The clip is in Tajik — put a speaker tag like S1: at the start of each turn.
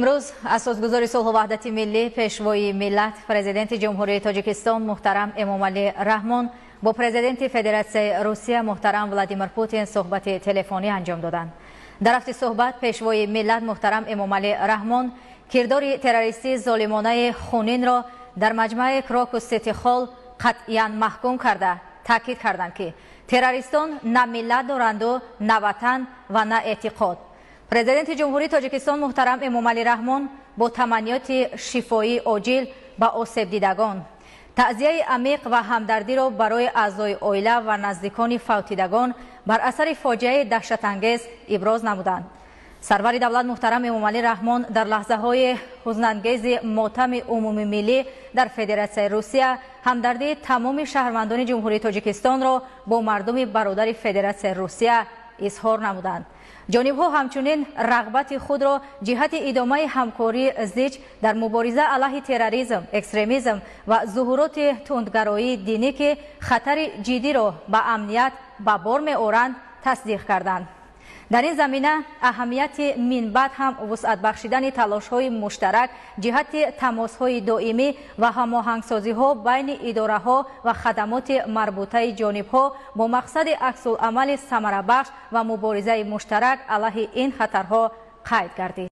S1: Имрӯз асосгузори сулҳу ваҳдати миллӣ, Пешвои миллат, Президенти Ҷумҳурии Тоҷикистон муҳтарам Эмомалӣ Раҳмон бо Президенти Федератсияи Русия муҳтарам Владимир Путин суҳбати телефонӣ анҷом доданд. Дар рафти суҳбат Пешвои миллат муҳтарам Эмомалӣ Раҳмон кирдори террористии золимонаи хунинро дар маҷмӯаи Крокус Сити Холл қатъиян маҳкум карда, таъкид карданд, ки террористон на миллат доранду, на ватан ва на эътиқод. Президенти Ҷумҳурии Тоҷикистон муҳтарам Эмомалӣ Раҳмон бо таманниёти шифоии оҷил ба осебдидагон, таъзияи амиқ ва ҳамдардиро барои аъзои оила ва наздикони фавтидагон бар асари фоҷиаи даҳшатангез иброз намуданд. Сарвари давлат муҳтарам Эмомалӣ Раҳмон дар лаҳзаҳои ҳузнангези мотами умумимиллӣ дар Федератсияи Русия ҳамдардии тамоми шаҳрвандони Ҷумҳурии Тоҷикистонро бо мардуми бародари Федератсияи Русия изҳор намуданд. Ҷонибҳо ҳамчунин рағбати худро ҷиҳати идомаи ҳамкории зич дар мубориза алайҳи терроризм, экстремизм ва зуҳуроти тундгароии динӣ, ки хатари ҷиддиро ба амният ба бор меоранд, тасдиқ карданд. Дар ин замина аҳамияти минбаъд ҳам вусъат бахшидани талошҳои муштарак ҷиҳати тамосҳои доимӣ ва ҳамоҳангсозиҳо байни идораҳо ва хадамоти марбутаи ҷонибҳо бо мақсади аксуламали самарабахш ва муборизаи муштарак алайҳи ин хатарҳо қайд гардид.